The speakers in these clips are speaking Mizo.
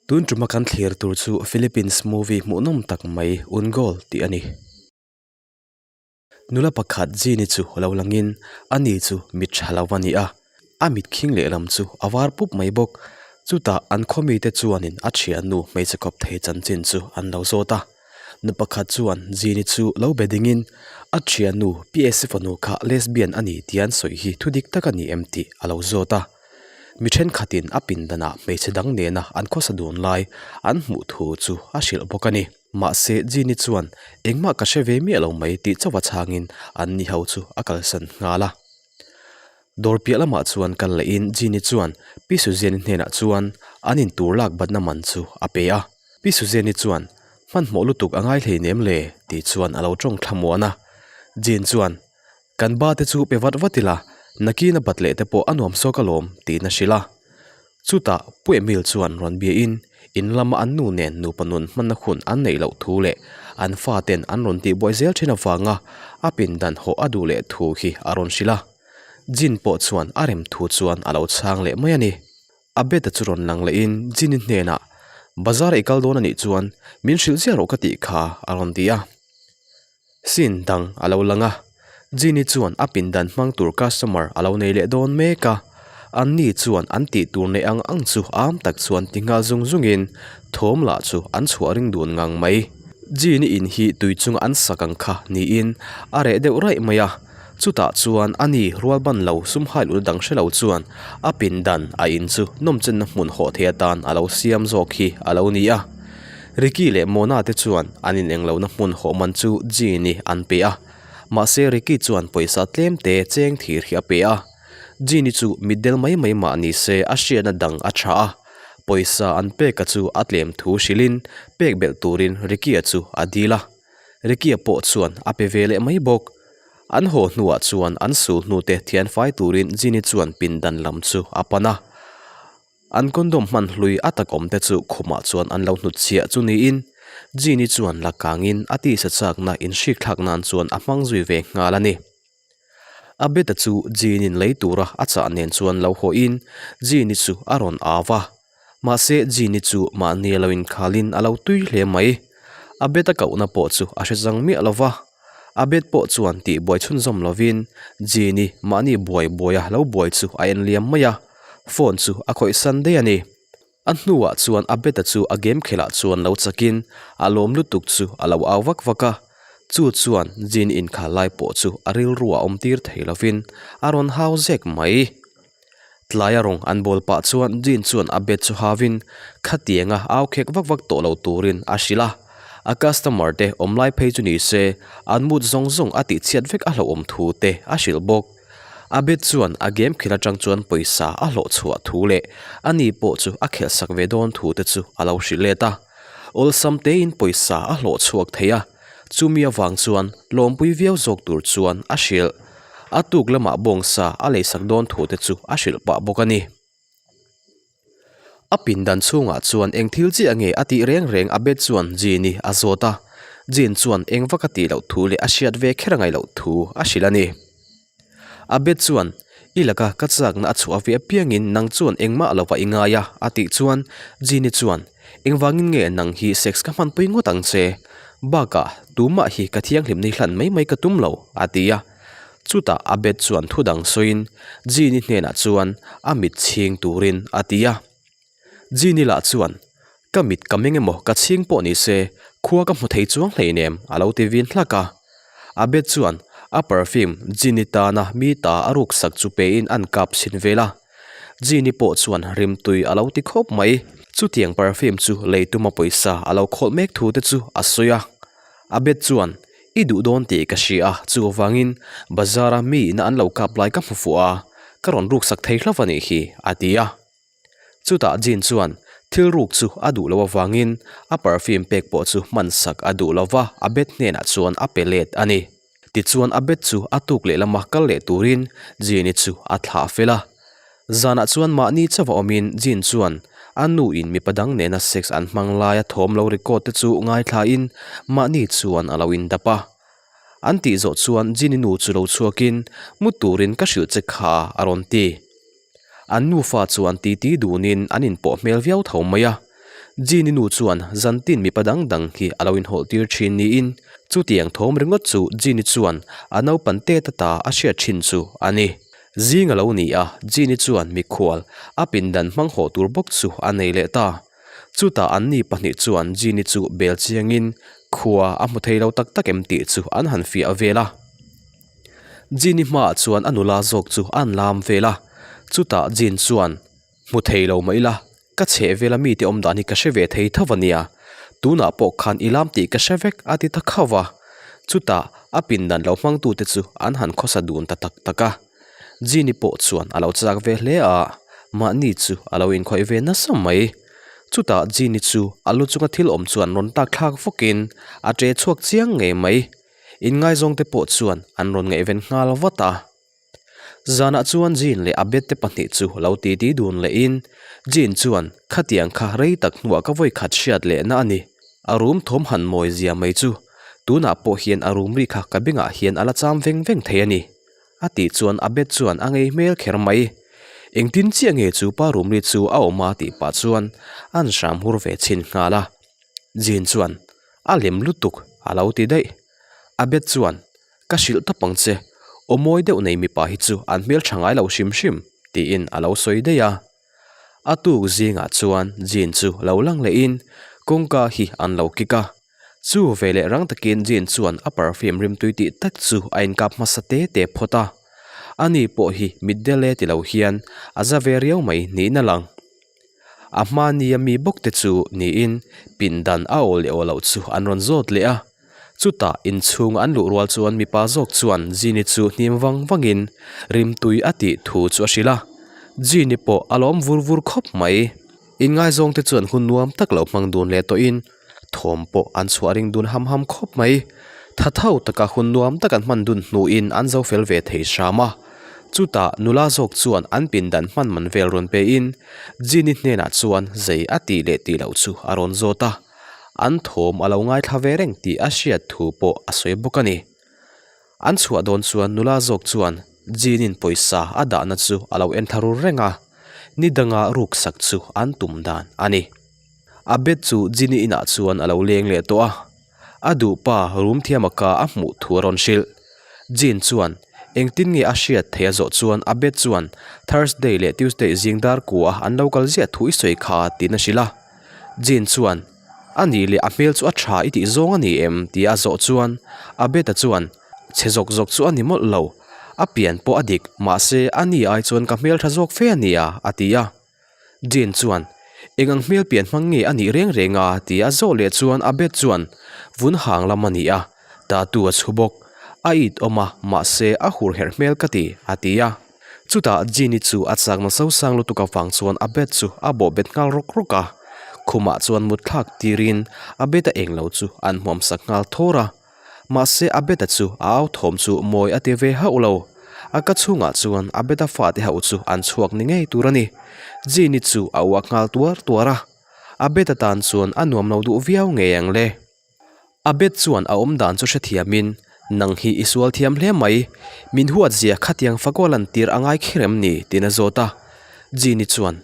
Tun tuma kan thlir tur chu Philippines movie hmuhnawm tak mai Ungol tih a ni. Nula pakhat Jeannie chu lo langin ani chu mit tha lo a ni a, a mit khing lehlam chu a var pup mai bawk. Chutah an khaw mite chuanin a thiannu hmeichhe kawp thei chanchin chu an lo zawt a. Nu pakhat chuan Jeannie chu lo be dingin a thiannu PSC fanu kha lesbian a ni tih an sawi hi thu dik tak a ni em tih a lo zawt a. Mi thenkhatin a pindanah hmeichhe dang nena an khawsa dun lai an hmuh thu chu a hrilh bawk a ni. Mahse Jeannie chuan engmah ka hre ve miah lo mai tih chauh a chhangin an ni ho chu a kalsan nghal a. Dawr piah lamah chuan kal lehin Jeannie chuan Pi Suzanne-i hnenah chuan an in tur lak batna man chu a pe a. Pi Suzanne-i chuan, Hmanhmawh lutuk a ngai hleinem le tih chuan a lo tawng thlamuan a. Jean chuan, Kan ba te chu pe vat vat ila, nakina bat leh te pawh a nuam sawk alawm, tiin a hrilh a. Chutah Pu Emil chuan rawn biain in lama an nu nen nupa nun hmanna hun an neih loh thu leh an faten an rawn tihbuai zel thin avanga a pindan hawh a duh leh thu hi a rawn hrilh a. Jin pawh chuan a rem thu chuan a lo chhang leh mai a ni. A bed-a chu rawn lang lehin Jin-i hnenah, Bazar i kal dawn a nih chuan min hrilh ziah rawh ka tih kha a rawn ti a. Scene dang a lo lang a, Jeannie chuan a pindan hmang tur customer a lo nei leh dawn mek a, anni chuan an tih tur neih ang ang chu am tak chuan ti nghal zung zungin thawm lah chu an chhuah ring dun ngang mai. Jeannie in hi tui chunga an sak ang kha niin a reh deuh raih mai a, chutah chuan ani rual ban lo sum hail ul dang hre lo chuan a pindan a in chu nawmchenna hmun hawh thei atan a lo siam zawk hi a lo ni a. Ricky leh Mona te chuan an inenglohna hmun hawh man chu Jean-i an pe a. Mahse Ricky chuan pawisa tlem te cheng thir hi a pe a. Jean-i chu mitdel mai mai mah ni se a hriatna dang a tha a. Pawisa an peka chu a tlem thu hrilhin pek belh turin Ricky-a chu a dil a. Ricky-a pawh chuan a pe ve leh mai bawk. An haw hnuah chuan an sul hnute thianfai turin Jean-i chuan pindan lam chu a pan a. An condom hman hlui a takawm te chu khumah chuan an lo hnut chhiah chu niin Jean-i chuan la kangin a tisa chakna inhrik thlak nan chuan a hmang zui ve nghal a ni. A beta chu Jean-in lei tura a chah nen chuan lo hawhin Jean-i chu a rawn au va, mahse Jean-i chu mahni a lo inkhalin a lo tui hle mai. A beta kohna pawh chu a hre chang miah lo va, a bet pawh chuan tihbuai chhunzawm lovin Jean-i mahni buai buaia lo buai chu a enliam mai a. Phone chu a khawih san daih a ni. A hnuah chuan a beta chu a game khelh ah chuan lo chakin a lawm lutuk chu a lo au vak vak a. Chu chuan Jean inkhal lai pawh chu a rilru a awm tir thei lovin a rawn hau zek mai. Tlaia rawng an bawl pah chuan Jean chuan a bet chu hauin khatianga au khek vak vak tawh lo turin a hrilh a. A customer te awm lai phei chu ni se an mood zawng zawng a tihchhiat vek a hlauhawm thu te a hrilh bawk. Abed chuan a game khelh atang chuan pawisa a hlawh chhuah thu leh a ni pawh chu a khelh sak ve dawn thu te chu a lo hrilh let a. Awlsam tein pawisa a hlawh chhuak thei a, chumi avang chuan lawmpui viau zawk tur chuan a hrilh. A tuk lamah bawngsa a leisak dawn thu te chu a hrilh pah bawk a ni. A pindan chhungah chuan eng thil chiah nge a tih reng reng Abed chuan Jean-i a zawt a, Jean chuan eng vak a tih loh thu leh a hriat ve kher a ngaih loh thu a hrilh a ni. Abed chuan, I laka ka chakna a chhuah ve apiangin nang chuan engmah lova i ngai a, a tih chuan Jean-i chuan, Engvangin nge nang hi sex ka hmanpui ngawt ang che? Bakah, tumah hi ka thianghlimna hi hlan mai mai ka tum lo, a ti a. Chutah Abed chuan thu dang sawiin Jean-i hnenah chuan a mit chhing turin a ti a. Jean-i lah chuan, Ka mit ka meng emaw ka chhing pawh ni se, khua ka hmu thei chuang hleinem a lo ti vin hlak a. Abed chuan a perfume Jean-i tana mi ta a ruksak chu pein an kap chhin vel a. Jean-i pawh chuan rimtui a lo ti khawp mai. Chutiang perfume chu lei tuma pawisa a lo khawlh mek thu te chu a sawi a. Abed chuan, I duh dawn tih ka hria a, chuvangin bazar-a mi ina an lo kap lai ka hmu fuh a, ka rawn ruksak thei hlauh a nih hi, a ti a. Chutah Jean chuan thil ruk chu a duh loh avangin a perfume pek pawh chu hmansak a duh lo va, Abed hnenah chuan a pe let a ni. Tichuan Abed chu a tuk leh lama kal leh turin Jean-i chu a thlah fel a. Zanah chuan mahni chauh a awmin Jean chuan a nu in mipa dang nena sex an hmang laia thawm lo record te chu ngaithlain mahni chuan a lo indap a. An tih zawh chuan Jean-i nu chu lo chhuakin mu turin ka hrilh che kha a rawn ti. An nufa chuan titi dunin an inpawh hmel viau tho mai a. Jean-i nu chuan zantin mipa dang dang hi a lo inhawlh tir thin niin chutiang thawm ringawt chu Jean-i chuan a naupan tet ata a hriat thin chu a ni. Zing a lo ni a, Jean-i chuan mikhual a pindan hmang hawh tur bawk chu a nei leh ta. Chutah anni pahnih chuan Jean-i chu bel chiangin khua a hmu thei lo tak tak em tih chu an han fiah vel a. Jean-i hmaah chuan a nula zawk chu an lam vel a, chutah Jean chuan, Hmu thei lo mah ila, ka chheh vela mite awm dan hi ka hre ve thei tho a nia, tunah pawh khan i lam tih ka hre vek a ti ta khauh a. Chutah a pindan lo hmangtute chu an han khawsa dun ta tak tak a. Jean-i pawh chuan a lo chak ve hle a, mahni chu a lo inkhawih ve nasa mai. Chutah Jean-i chu a lu chunga thil awm chuan rawn tak thlak vawkin a ṭe chhuak chiang ngei mai. Inngaizawngte pawh chuan an rawn ngaihven nghal vat a. Zanah chuan Jean leh Abed te pahnih chu lo titi dun lehin Jean chuan khatiang kha rei tak hnuah ka vawi khat hriat lehna a ni. A rum thawm han mawi zia mai chu tunah pawh hian a rum ri kha ka bengah hian a la cham veng veng thei a ni. A tih chuan Abed chuan a ngei hmel kher mai. Engtin chiah nge chu pa rum ri chu a awm a tih pah chuan an hram hur ve chhin nghal a. Jean chuan A lem lutuk a lo ti daih. Abed chuan Ka hrilh tawp ang che, aw mawi deuh nei mipa hi chu an hmel tha ngai lo hrim hrim, tiin a lo sawi daih a. A tuk zingah chuan Jean chu lo lang lehin kawngka hi an lo kik a. Chu veleh rang takin Jean chuan a perfume rimtui tih tak chu a inkap hmasa te te phawt a. Ani pawh hi mitdel e ti lo hian a za ve riau mai niin a lang. A hmania mi bawk te chu niin pindan a aw leh aw loh chu an rawn zawt leh a. Chutah inchhung an luh rual chuan mipa zawk chuan Jeannie chu hnim vang vangin rimtui a tih thu chu a hrilh a. Jeannie pawh a lawm vur vur khawp mai. Inngaizawng te chuan hun nuam tak lo hmang dun leh tawhin thawm pawh an chhuah ring dun ham ham khawp mai. Tha tho taka hun nuam tak an hman dun hnuin an zo fel ve thei hram a. Chutah nula zawk chuan an pindan hman man vel rawn pein Jeannie hnenah chuan zei a tih leh tih loh chu a rawn zawt a. An thawm a lo ngaithla ve reng tih a hriat thu pawh a sawi bawk a ni. An chhuah dawn chuan nula zawk chuan Jean-in pawisa a dahna chu a lo en thla rur reng a, ni danga ruksak chu an tum dan a ni. Abed chu Jean-i inah chuan a lo leng leh tawh a, a duhpa room thiama ka a hmuh thu a rawn hrilh. Jean chuan engtin nge a hriat theih a zawh chuan Abed chuan Thursday leh Tuesday zing dar kua an lo kal ziah thu i sawi kha tiin a hrilh a. Jean chuan, A nih leh a hmel chu a tha i tih zawng a ni em? tia a zawh chuan Abed-a chuan, Chhe zawk zawk chu a ni mawlh lo. A pian pawh a dik, mahse a ni ai chuan ka hmel tha zawk fe a nia, a ti a. Jean chuan, Eng ang hmel pian hmang nge a nih reng reng a? tia a zawh leh chuan Abed chuan, Vun hang lam a ni a, tattoo a chhu bawk. A it awm a, mahse a hur herh hmel ka ti, a ti a. Chutah Jean-i chu a chakna sosang lutuk avang chuan a bed chu a bawh bet nghal rawk rawk a. Khumah chuan mut thlak tirin a bed a eng lo chu an hmuam sak nghal thawr a. Mahse a bed-a chu a au thawm chu mawi a ti ve hauh lo. A ka chhungah chuan a bed-a fate ho chu an chhuak ni ngei tur a ni. Jean-i chu a uak nghal tuar tuar a. A bed atan chuan a nuam lo duh viau ngei ang le. Abed chuan a awm dan chu hrethiamin, Nang hi i sual thiam hle mai, min huat zia khatiang fakaw lantir a ngai kher em ni? tiin a zawt a. Jeannie chuan,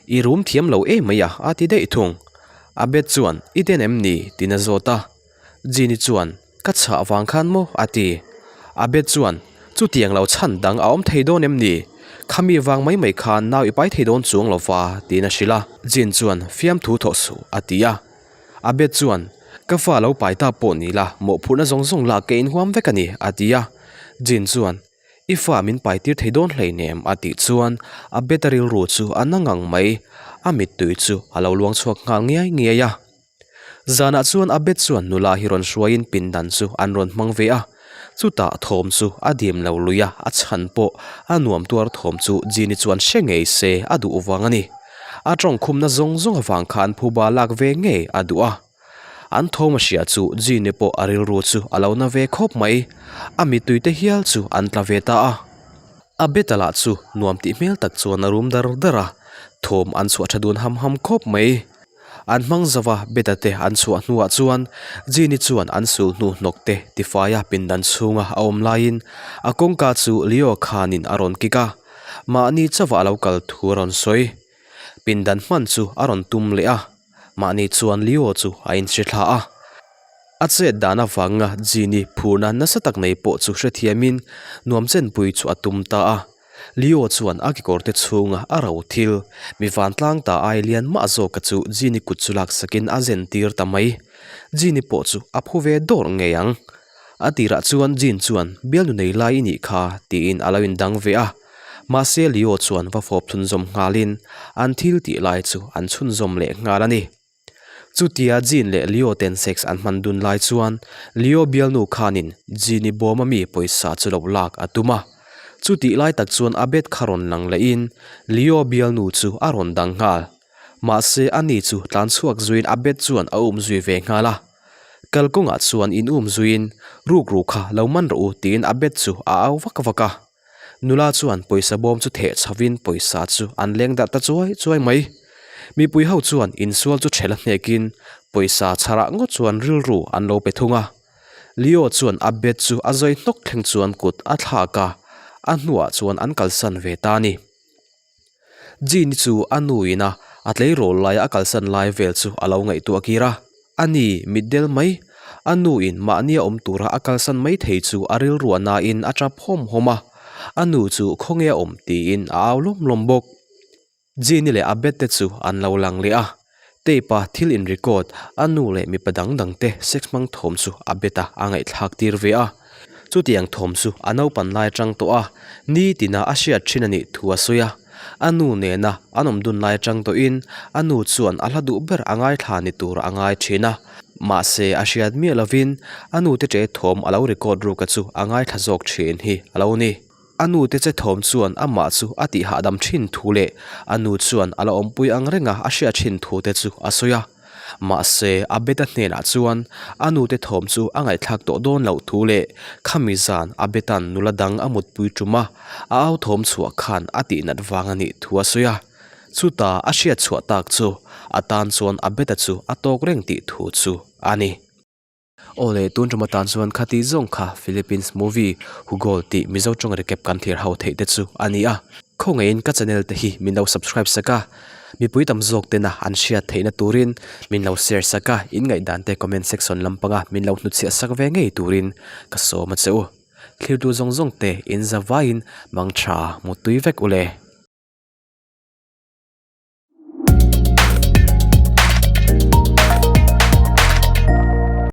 I rum thiam lo em mai a, a ti daih thung. Abed chuan, I den em ni? tiin a zawt a. Jeannie chuan, Ka chhah vang khan maw? a ti. Abed chuan, Chutiang lo chhan dang a awm thei dawn em ni? Khami vang mai mai khan nau i pai thei dawn chuang lo va, tiin a hrilh a. Jean chuan, Fiamthu thawh suh, a ti a. Abed chuan, Ka fa lo pai ta pawh ni la, mawhphurhna zawng zawng lak ka inhuam vek a ni, a ti a. Jin chuan, I fa min pai tir thei dawn hleinem, a tih chuan Abed-a rilru chu a na ngang mai, a mittui chu a lo luang chhuak nghal ngiai ngiai a. Zanah chuan Abed chuan nula hi rawn hruaiin pindan chu an rawn hmang ve a, chutah thawm chu a dim lo lui a, a chhan pawh a nuam tuar thawm chu Jin-i chuan hre ngei se a duh vang a ni. A tawngkhumna zawng zawng avang khan phuba lak ve ngei a duh a. An thawm a hria chu Jeanne pawh a rilru chu a lo na ve khawp mai. A mittui te hial chu an tla ve ta a. A beta lah chu nuam tih hmel tak chuan a rum dar dar a, thawm an chhuah tha dun ham ham khawp mai. An hmang zo a, beta te an chhuah hnuah chuan Jeanne chuan an sul hnu hnawk te tifaia pindan chhunga a awm laiin a kawngka chu Leo khanin a rawn kik a. Mahni chauhah a lo kal thu a rawn sawi. Pindan hman chu a rawn tum leh a. Mahni chuan Leo chu a inhre thla a. A chet dan avanga Jean-i phurna nasa tak nei pawh chu hrethiamin nuam chenpui chu a tum ta a. Leo chuan a kekawrte chhunga a ro thil, mi vantlang ta ai lian mah zawka chu Jean-i kut chu laksakin a zen tir ta mai. Jean-i pawh chu a phu ve dawrh ngei ang. A tirah chuan Jean chuan bialnu nei lai i nih kha tiin a lo indang ve a. Mahse Leo chuan va fawp chhunzawm nghalin an thil tih lai chu an chhunzawm leh nghal a ni. Chutia Jean leh Leo ten sex an hman dun lai chuan Leo bialnu khanin Jean-i bawm ami pawisa chu lo lak a tum a. Chutih lai tak chuan a bed kha rawn lang lehin Leo bialnu chu a rawn dang nghal. Mahse ani chu tlan chhuak zuiin a bed chuan a um zui ve nghal a. Kalkawngah chuan in um zuiin rukru kha lo man rawh u tiin a bed chu a au vak vak a. Nula chuan pawisa bawm chu theh chhovin pawisa chu an leng darh ta chuai chuai mai. Mipui ho chuan insual chu ṭhel a hnekin pawisa chharah ngawt chuan rilru an lo pe thung a. Leo chuan a bed chu a zawi hnawk thleng chuan kut a thlak a, a hnuah chuan an kalsan ve ta a ni. Jean-i chu a nu ina a tleirawl laia a kalsan lai vel chu a lo ngaihtuah kir a. A ni, mitdel mai. A nu in mahnia awm tura a kalsan mai thei chu a rilruah nain a tap hawm hawm a. A nu chu khawnge a awm tiin a au lawm lawm bawk. Jean-i leh Abed te chu an lo lang leh a. Tape a thil in record a nu leh mipa dang dang te sex hmang thawm chu a bet a, a ngaihthlak tir ve a. Chutiang thawm chu a naupan lai atang tawh a, nitina a hriat thin a nih thu a sawi a. A nu nena an awm dun lai atang tawhin a nu chuan a hla duh ber a ngaithla ni tur a ngai thin a. Mahse a hriat miah lovin a nu te che thawm a lo record ruk a chu a ngaithla zawk thin hi a lo ni. A nu te che thawm chuan amah chu a tih hahdam thin thu leh a nu chuan a la awmpui ang renga a hriat thin thu te chu a sawi a. Mahse, Abed-a hnenah chuan a nu te thawm chu a ngaihthlak tawh dawn loh thu leh khami zan Abed-a'n nula dang a mutpui tum a, a au thawm chhuah khan a tihnat vang a nih thu a sawi a. Chuta a hriat chhuah tak chu a tan chuan Abed-a chu a tawk reng tih thu chu a ni. Aw le, tun ṭum atan chuan khati zawng kha Philippines movie Hugol tih Mizo ṭawng recap kan thlir ho theih te chu a ni a. Khawngaihin ka channel te hi min lo subscribe sak a, mipui tam zawk tena an hriat theihna turin min lo share sak a, in ngaihdan te comment section lampanga min lo hnutchhiah sak ve ngei turin ka sawm a che u. Thlirtu zawng zawng te in za vaiin mangṭha mutui vek u le.